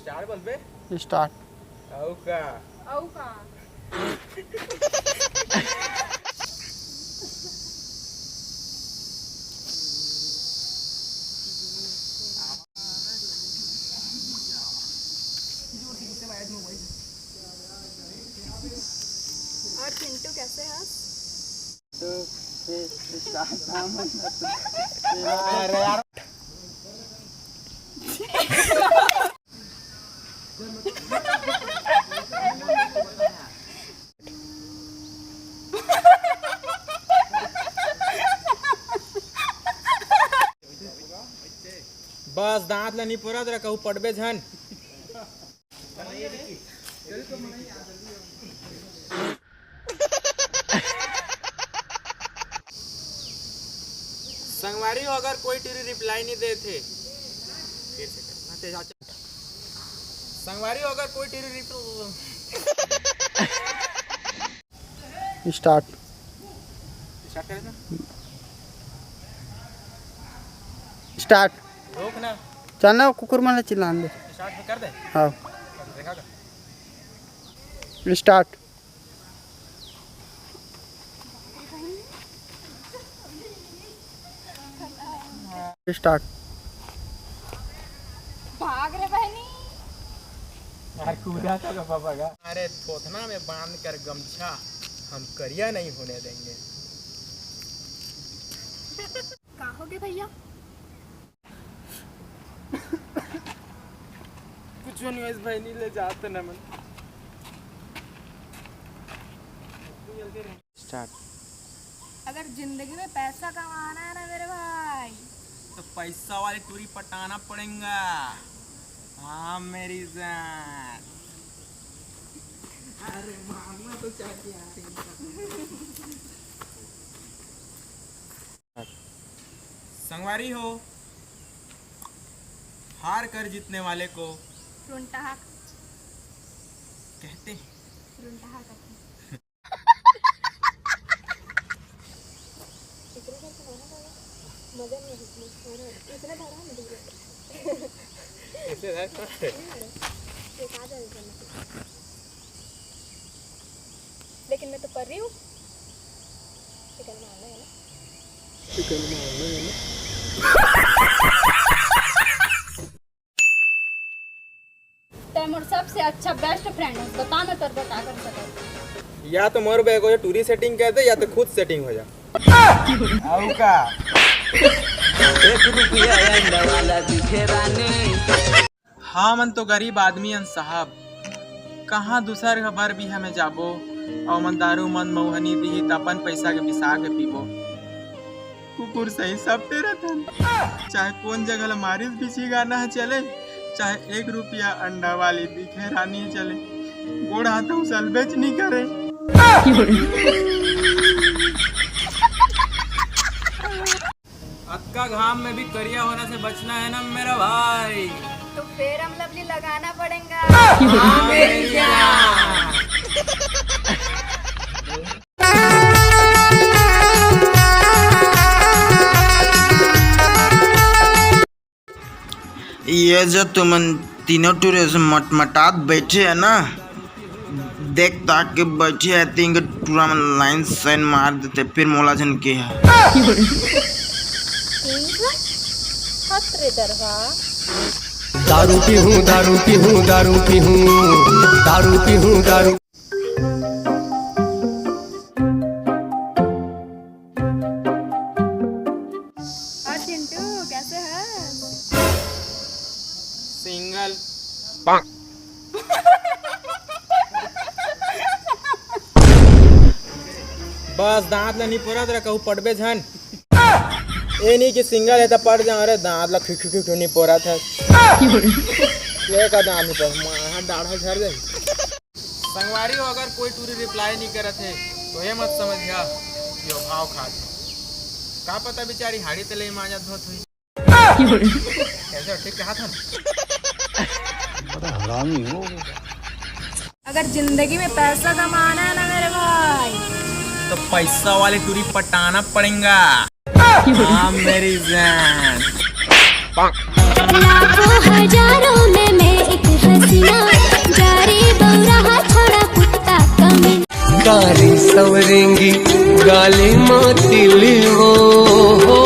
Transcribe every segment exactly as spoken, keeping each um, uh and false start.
चार बोलबे। स्टार्ट। अउ का? अउ का? और चिंटू, कैसे हस? तो फिर स्टार्ट था मन। अरे यार। बस, दांत ल नी पोरत रह, कहूं पटबे झन। संगवारी हो, अगर कोई टूरी रिप्लाई नहीं देथे, फिर से करना तेज। संगवारी हो, अगर कोई टूरी रिप्लाई स्टार्ट। स्टार्ट करे ना। स्टार्ट। रोक ना। चल ना, कुकुर मन ल चिल्लान दे। स्टार्ट कर दे। हाँ। देखा कर। स्टार्ट। स्टार्ट। भाग रे बहनी। यार, कूदा तो रे पापा का। अरे, थोथना में बांध कर गमछा हम करिया नहीं होने देंगे। का हो गे भैया? कुछ नहीं, इस भाई नहीं ले जाते ना मन। स्टार्ट। अगर जिंदगी में पैसा कमाना है ना मेरे भाई, तो पैसा वाली टूरी पटाना पड़ेगा। हाँ मेरी जान। अरे मामा तो चाहती आ रही। संगवारी हो, हार कर जीतने वाले को रुंटाहा कहते हैं। रुंटाहा कहते हैं। इतने भर के खाना खाया, मजा नहीं है इसमें। इतने भर है, मुझे। इतने भर? ये खा जाएगा। लेकिन मैं तो कर रही हूँ। चिकन मारना है ना? चिकन मारना है ना? तै मोर सबसे अच्छा बेस्ट फ्रेंड है, बता मैं तोर बर का कर सकत? या तो मोर बर कोई टूरी सेटिंग कर दे, या तो खुद सेटिंग हो जा। आऊ का? एक रुपया अंडा वाला दिखे रानी। हमन तो गरीब आदमी हन साहब, कहाँ दूसर घर बर बिहा में जाबो, अउ मन दारू मन मउहनी दिही त अपन पइसा के बिसा के पीबो। कुकुर सही सब टेरत हन, चाहे कोन जगह ल मारिस बिछी गाना ह चले, चाहे एक रुपया अंडा वाली दिखे रानी चले, गोड़ हाथ उसलबेच नी करे। अतका घाम में भी करिया होना से बचना है ना मेरा भाई। तो फेयर एंड लवली लगाना पड़ेगा। हाँ, मेरी जान। ये जो तुमन तीनों टूरे से मटमटात बैठे है ना, देख ताक के बैठे है, तीन के टूरा मन लाइन साइन मार देते, फिर मोला झन के है। तीन ठो? हट रे दरवा। दारू पीहूँ, दारू पीहूँ, दारू पीहूँ, दारू पीहूँ, दारू। और चिंटू, कैसे है? सिंगल। बस, दांत ला नी पोरत रह, कहूँ पटबे झन। ए नी कि सिंगल है त पट जाओ रे, दांत ला खिखु खिखु नी पोरत है। ले का दांत नी पोर, माहा डाढ़ा झर जाही। संगवारी हो, अगर कोई टूरी रिप्लाई नहीं करत हे, तो ये मत समझिया कि वो भाव खात हे। का पता बेचारी हाड़ी तले मांजत धोत हुई। कैसे हो, ठीक कहा था? बड़ा हरामी हो। अगर जिंदगी में पैसा कमाना है ना मेरे भाई, तो पैसा वाली टूरी पटाना पड़ेगा। हाँ, मेरी जान। लाखों हजारों में मैं हसीना, जारी बौरा हा छोड़ा कुत्ता कमीना। गारी सवरेंगी गाली मातिल हो, हो।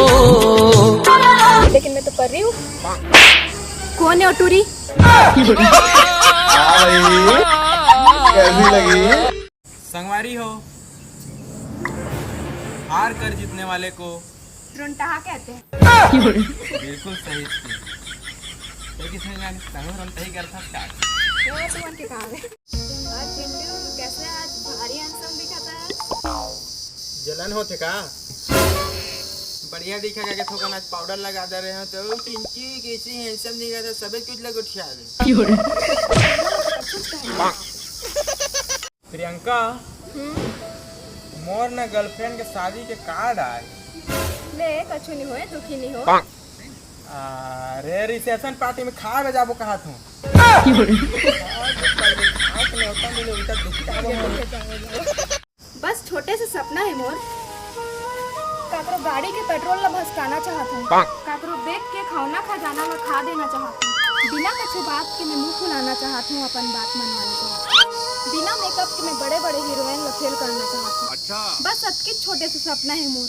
लेकिन मैं तो परी हूँ। कौन है ओ टूरी? हाँ भाई, कैसी लगी? संगवारी हो, हार कर जीतने वाले को रोंटाहा कहते हैं। बिल्कुल सही थी। तो किसने जाने, तनु रोंटाही करता क्या? वो तो मन के काम है। और चिंटू, कैसे आज भारी handsome दिखा था? जलन होथे का? बढ़िया दिखा जाके थोकन आज पाउडर लगा दे रहे हो तो चिंटू कैसे handsome दिखा था, सबे कुछ लग उठिया दे। प्रियंका, मोर न girlfriend के शादी के कार्ड आए। ले, कछु नहीं होए, दुखी नहीं हो। अरे, reception party में खाए बर जाबो कहा तू। बस छोटे से सपना है मोर। काकरो गाड़ी के पेट्रोल ला भसकाना चाहत हूँ। काकरो बेच के खौना खजाना ला खा देना चाहत हूँ। बिना कछु बात के मैं मुंह फुलाना चाहत हूँ, अपन बात मनवाना चाहत हूँ। बिना मेकअप के मैं बड़े बड़े हीरोइन ला फेल करना चाहत हूँ। अच्छा। बस अतके छोटे से सपना है मोर।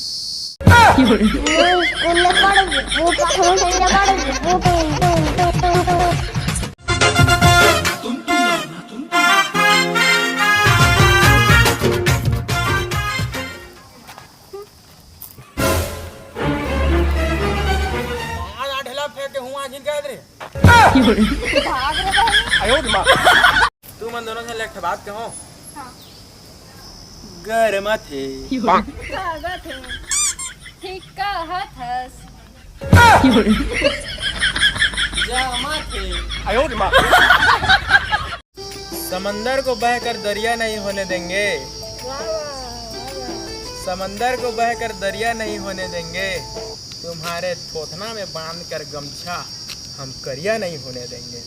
आज आठ लाख फेंक के हुआ जिन कह रे। भाग रे बहन। तू मन दोनों से एक ठे बात कहो। हाँ। गरमाथे। कागत है। ठीक कहत हस। जामाथे। समंदर को बहकर दरिया नहीं होने देंगे। समंदर को बहकर दरिया नहीं होने देंगे। तुम्हारे थोथना में बांधकर गमछा हम करिया नहीं होने देंगे।